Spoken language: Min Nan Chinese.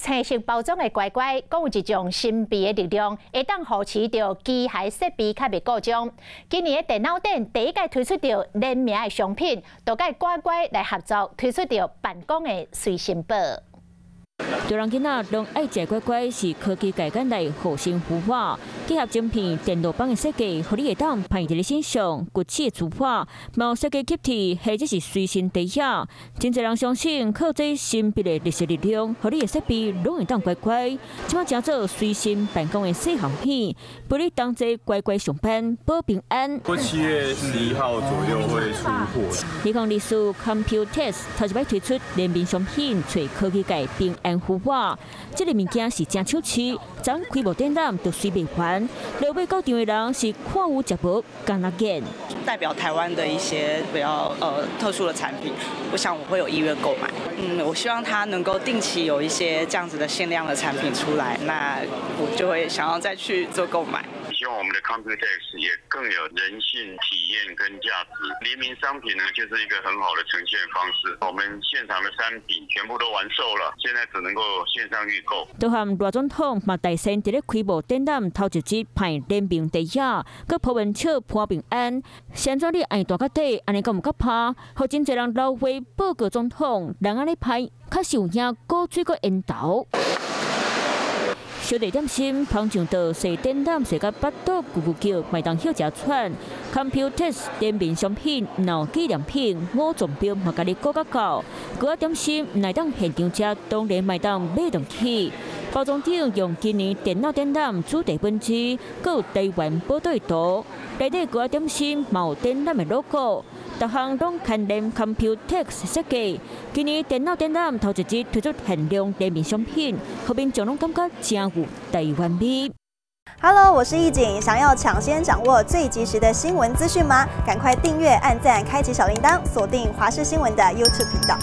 青色包裝的乖乖，閣有一種神秘的力量，會當護持著機械設備較袂故障。今年的電腦展第一屆推出著聯名的商品，就佮乖乖來合作推出著辦公的隨身寶。大人囡仔攏愛食乖乖，是科技界間來護身符畫，結合晶片電路板的設計，予你會當放佇你身上，骨刺的磁法，嘛設計吸鐵，或者是隨身提遐。真濟人相信靠這神秘的綠色力量，予你的設備攏會當乖乖。這擺成做隨身辦公的細項品，陪你同齊乖乖上班，保平安。 7月11號左右會出貨。2024 Computex 頭一擺推出聯名商品，揣科技界平安符畫，這个物件是誠手市，昨開幕展覽就隨賣完。落尾到場的人是看有食無，敢若見。代表台灣的一些比較特殊的產品，我想我會有意願購買。我希望它能夠定期有一些這樣子的限量的產品出來，那我就會想要再去做購買。希望我們的 Computex 也更有人性體驗跟價值。聯名商品呢，就是一個很好的呈現方式。我們現場的商品全部都完售了，現在只能夠線上預購。都和賴總統嘛代先佇咧開幕展覽頭一日派聯名袋仔，閣鋪文笑潘平安。先怎你愛大甲底，按呢敢毋較拍？予真濟人流血報告總統，人按呢拍，較是有影古水閣煙頭。小弟點心捧場到踅展覽踅甲腹肚咕咕叫，嘛會當歇食喘。Computex 聯名商品，有紀念品，五臟標嘛共你顧甲夠。糕仔點心毋會當現場食，當然嘛會當買轉去。包裝頂用今年電腦展覽主題本子，閣有台灣寶島的圖。內底糕仔點心嘛有展覽的 logo，逐項攏牽連 Computex 設計。今年電腦展覽頭一日推出限量聯名商品，予民眾攏感覺誠有台灣味。 Hello，我是易景，想要搶先掌握最及時的新聞資訊嗎？趕快訂閱、按讚、開啟小鈴鐺，鎖定華視新聞的 YouTube 頻道。